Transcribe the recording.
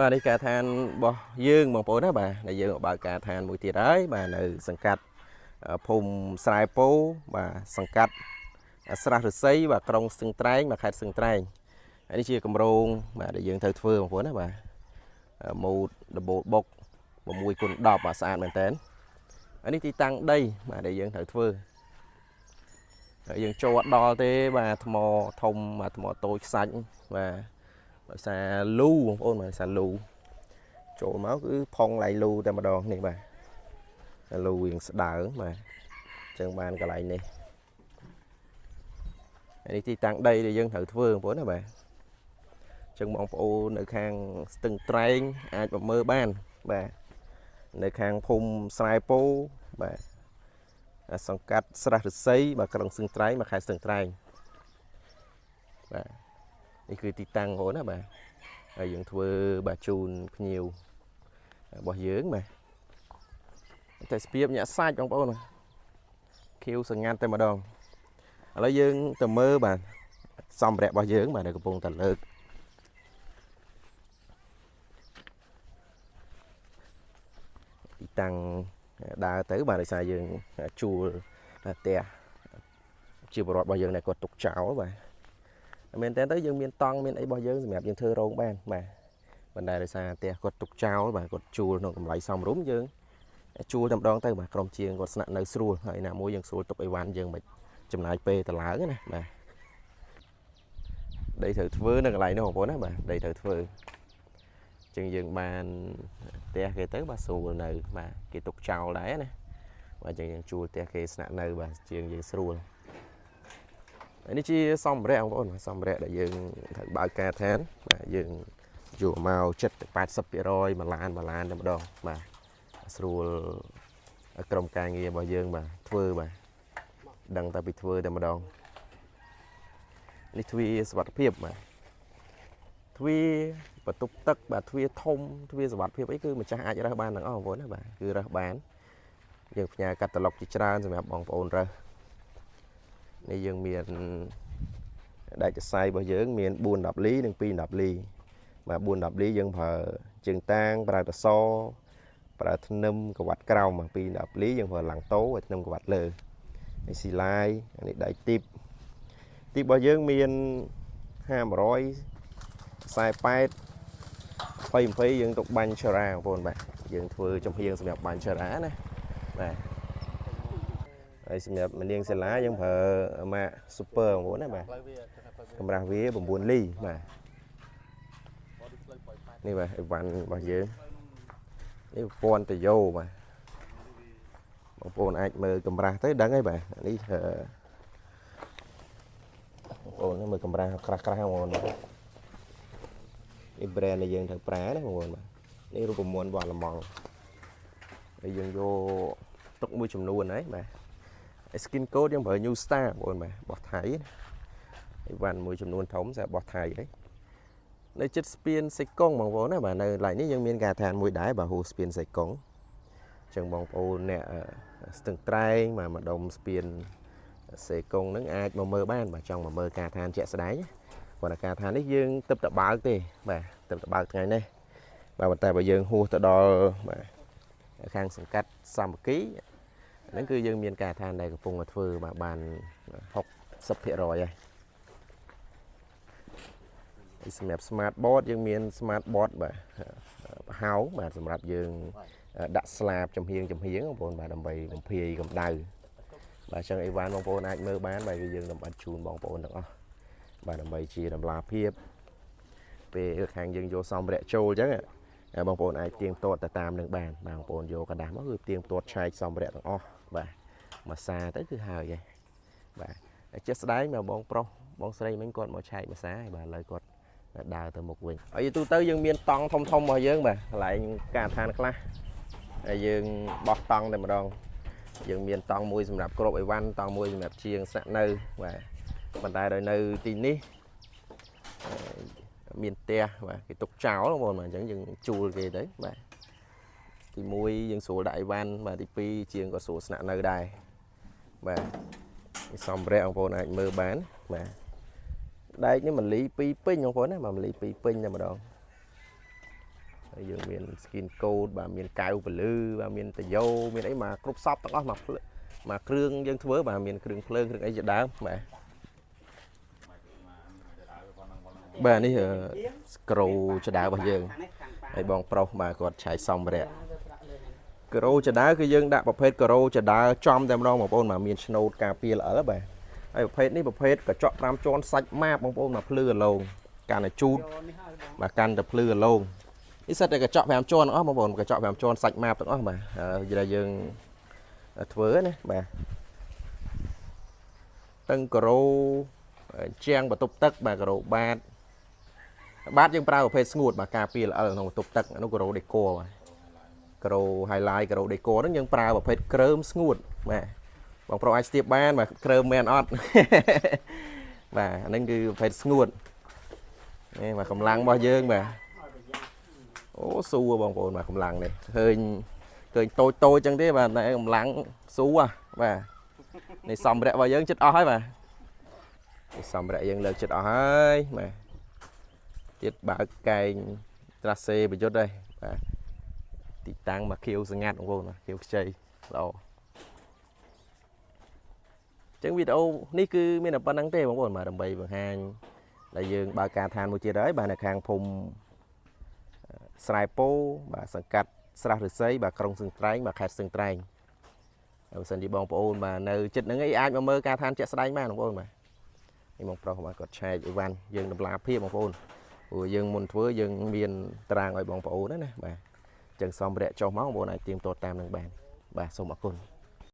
បាទនេះការដ្ឋានរបស់យើងបងប្អូនណាបាទដែលយើងបើកការដ្ឋានមួយទៀតហើយបាទនៅសង្កាត់ភូមិស្រែពោបាទសង្កាត់ស្រះឫស្សីបាទក្រុងស្ទឹងត្រែងបាទខេត្តស្ទឹងត្រែងហើយនេះជាគម្រោងបាទដែលយើងត្រូវធ្វើបងប្អូនណាបាទម៉ូតដបូលបុក6គុណ10បាទស្អាតមែនតើហើយនេះទីតាំងដីបាទដែលយើងត្រូវធ្វើហើយយើងចូលអត់ដល់ទេបាទថ្មធំបាទថ្មតូចខ្សាច់បាទដោយសារលូបងប្អូនបាទដោយសារលូចូលមកគឺផុងឡៃលូតែម្ដងនេះបាទលូរៀងស្ដើងបាទអញ្ចឹងបានកន្លែងនេះហើយនេះទីតាំងដីដែលយើងត្រូវធ្វើបងប្អូនណាបាទអញ្ចឹងបងប្អូននៅខាងស្ទឹងត្រែងអាចមកមើលបានបាទនៅខាងភូមិស្រែពោបាទសង្កាត់ស្រះឫស្សីបាទក្រុងស្ទឹងត្រែងបាទខេត្តស្ទឹងត្រែងបាទនេះគឺទីតាំងបងប្អូនណាបាទហើយយើងធ្វើបាទជូនភ្ញៀវរបស់យើងបាទតែស្ពៀបញាក់សាច់បងប្អូនបាទខៀវសងាត់តែម្ដងឥឡូវយើងទៅមើលបាទសម្ភារៈរបស់យើងបាទដែលកំពុងតែលើកទីតាំងដើរទៅបាទដោយសារយើងជួលផ្ទះជាបរិវត្តរបស់យើងដែលគាត់ទុកចោលបាទមែនតើទៅយើងមានតង់មានអីរបស់យើងសម្រាប់យើងធ្វើរោងបានបាទប៉ុន្តែដោយសារផ្ទះគាត់ទុកចោលបាទគាត់ជួលក្នុងតម្លៃសមរម្យយើងជួលតែម្ដងទៅបាទក្រុមជាងគាត់ស្នាក់នៅស្រួលហើយណាមួយយើងស្រួលទុកអីវ៉ាន់យើងមិនចំណាយពេលតឡើងណាបាទដីត្រូវធ្វើនៅកន្លែងនោះបងប្អូនណាបាទដីត្រូវធ្វើចឹងយើងបានផ្ទះគេទៅបាទស្រួលនៅបាទគេទុកចោលដែរណាបាទចឹងយើងជួលផ្ទះគេស្នាក់នៅបាទជាងយើងស្រួលហើយនេះជាសម្ភារៈបងប្អូនបាទសម្ភារៈដែលយើងត្រូវបើកការដ្ឋានបាទយើងយកមក70ទៅ80%មួយឡានមួយឡានតែម្ដងបាទស្រួលក្រុមការងាររបស់យើងបាទធ្វើបាទដឹងតែពីធ្វើតែម្ដងនេះទ្វារសុវត្ថិភាពបាទទ្វារបន្ទប់ទឹកបាទទ្វារធំទ្វារសុវត្ថិភាពអីគឺម្ចាស់អាចរើសបានទាំងអស់បងប្អូនណាបាទគឺរើសបានយើងផ្ញើកាតាឡុកជាច្រើនសម្រាប់បងប្អូនរើសនេះយើងមានដែកសរសៃរបស់យើងមាន4 10លីនិង2 10លីបាទ4 10លីយើងប្រើជើងតាងប្រើតសប្រើធ្នឹមក្រវ៉ាត់ក្រោមបាទ2 10លីយើងប្រើឡាំងតូហើយធ្នឹមក្រវ៉ាត់លើនេះស៊ីឡាយនេះដែកទីបទីបរបស់យើងមាន500 48 20 20យើងទុកបាញ់ឆារ៉ាបងប្អូនបាទយើងធ្វើចំហៀងសម្រាប់បាញ់ឆារ៉ាណាបាទហើយសម្រាប់មនាងសាឡាយើងប្រើម៉ាក super បងប្អូនណាបាទ ផ្លូវវាគេថាផ្លូវវា កម្រាស់វា9លីបាទនេះបាទអីវ៉ាន់របស់យើងនេះប្រព័ន្ធតយោបាទបងប្អូនអាចមើលកម្រាស់ទៅដឹងហើយបាទនេះអឺបងប្អូនមើលកម្រាស់ក្រាស់ក្រាស់បងប្អូនបាទនេះ brand ដែលយើងត្រូវប្រើណាបងប្អូនបាទនេះរូបមន្តរបស់អាល្លឺម៉ង់ហើយយើងយកទុកមួយចំនួនហើយបាទ skin code យើងប្រើ New Star បងប្អូនបាទរបស់ថៃណាអីវ៉ាន់មួយចំនួនធំសម្រាប់របស់ថៃហើយនៅចិត្តស្ពានសេកុងបងប្អូនណាបាទនៅកន្លែងនេះយើងមានការដ្ឋានមួយដែរបាទហួសស្ពានសេកុងអញ្ចឹងបងប្អូនអ្នកស្ទឹងត្រែងបាទម្ដុំស្ពានសេកុងហ្នឹងអាចមកមើលបានបាទចង់មកមើលការដ្ឋានជាក់ស្ដែងគាត់តែការដ្ឋាននេះយើងទឹកតបើកទេបាទទឹកតបើកថ្ងៃនេះបាទប៉ុន្តែបើយើងហួសទៅដល់បាទខាងសង្កាត់សាមគ្គីហ្នឹងគឺយើងមានការដ្ឋានដែលកំពុងតែធ្វើបាទបាន60%ហើយហើយសម្រាប់ smart board យើងមាន smart board បាទប្រហោងបាទសម្រាប់យើងដាក់ស្លាបចំហៀងចំហៀងបងប្អូនបាទដើម្បីបំភាយកម្ដៅបាទអញ្ចឹងអីវ៉ាន់បងប្អូនអាចមើលបានបាទគឺយើងតម្បិតជូនបងប្អូនទាំងអស់បាទដើម្បីជាតម្លាភាពពេលខាងយើងយកសម្ភារៈចូលអញ្ចឹងបងប្អូនអាចទៀងទាត់ទៅតាមនឹងបានបាទបងប្អូនយកក្រដាសមកគឺទៀងទាត់ឆែកសម្ភារៈទាំងអស់បាទមួយសាទៅគឺហើយហើយបាទជាក់ស្ដែងមកបងប្រុសបងស្រីមិញគាត់មកឆែកមួយសាហើយបាទឥឡូវគាត់ដើរទៅមុខវិញហើយទូទៅយើងមានតង់ធំធំរបស់យើងបាទកន្លែងការដ្ឋានខ្លះហើយយើងបោះតង់តែម្ដងយើងមានតង់មួយសម្រាប់គ្របអីវ៉ាន់តង់មួយសម្រាប់ជាងស្នាក់នៅបាទប៉ុន្តែដោយនៅទីនេះមានផ្ទះបាទគេទុកចោលបងប្អូនបាទអញ្ចឹងយើងជួលគេទៅបាទទី1យើងស្រួលដាក់អីវ៉ាន់បាទទី2ជាងក៏ស្រួលស្នាក់នៅដែរបាទនេះសម្ភារៈបងប្អូនអាចមើលបានបាទដែកនេះ1លី2ពេញបងប្អូនណាបាទ1លី2ពេញតែម្ដង យើងមាន skin code បាទមានកៅពលឺបាទមានតយោមានអីមកគ្រប់សពទាំងអស់មកភ្លើមកគ្រឿងយើងធ្វើបាទមានគ្រឿងភ្លើងគ្រឿងអីជាដើមបាទបាទនេះស្ក្រូចដៅរបស់យើងហើយបងប្រុសបាទគាត់ឆែកសម្ភារៈការ៉ូចដៅគឺយើងដាក់ប្រភេទការ៉ូចដៅចំតែម្ដងបងប្អូនបាទមានឆ្នូតការពារល្អិលបាទហើយប្រភេទនេះប្រភេទកញ្ចក់5ជាន់សាច់ម៉ាបបងប្អូនបាទភ្លឺអលងកាន់តែជូតបាទកាន់តែភ្លឺអលងនេះសិតតែកញ្ចក់5ជាន់ទាំងអស់បងប្អូនកញ្ចក់5ជាន់សាច់ម៉ាបទាំងអស់បាទហើយយើងធ្វើណាបាទតឹងការ៉ូជាងបន្ទប់ទឹកបាទការ៉ូបាតបាតយើងប្រើប្រភេទស្ងួតបាទការពារល្អិលក្នុងបន្ទប់ទឹកនោះការ៉ូដេកបាទការ៉ូ highlight ការ៉ូដេកហ្នឹងយើងប្រើប្រភេទក្រើមស្ងួតបាទបងប្រុសអាចស្ទាបបានបាទក្រើមមែនអត់ បាទអាហ្នឹងគឺប្រភេទស្ងួតនេះបាទកម្លាំងរបស់យើងបាទអូស៊ូបងប្អូនបាទកម្លាំងនេះឃើញឃើញតូចតូចចឹងទេបាទតែកម្លាំងស៊ូហ៎បាទនេះសម្ភារៈរបស់យើងចិត្តអស់ហើយបាទនេះសម្ភារៈយើងលើកចិត្តអស់ហើយបាទទៀតបើកកែងត្រាសេប្រយុទ្ធហើយបាទទីតាំងមកខៀវសងាត់បងប្អូនបាទខៀវខ្ចីល្អចឹងវីដេអូនេះគឺមានតែប៉ុណ្្នឹងទេបងប្អូនបាទដើម្បីបង្ហាញដែលយើងបើកការឋានមួយទៀតហើយបាទនៅខាងភូមិស្រែពោបាទសង្កាត់ស្រះឫស្សីបាទក្រុងស្ទឹងត្រែងបាទខេត្តស្ទឹងត្រែងហើយបើសិនជាបងប្អូនបាទនៅចិត្តហ្នឹងឯងអាចមកមើលការឋានជាក់ស្ដែងបានបងប្អូនបាទនេះបងប្រុសបាទគាត់ឆែកអីវ៉ាន់យើងតម្លាភាពបងប្អូនព្រោះយើងមុនធ្វើយើងមានតារាងឲ្យបងប្អូនណាណាបាទអញ្ចឹងសម្ភារៈចុះមកបងប្អូនអាចទៀងទាត់តាមនឹងបានបាទសូមអរគុណ។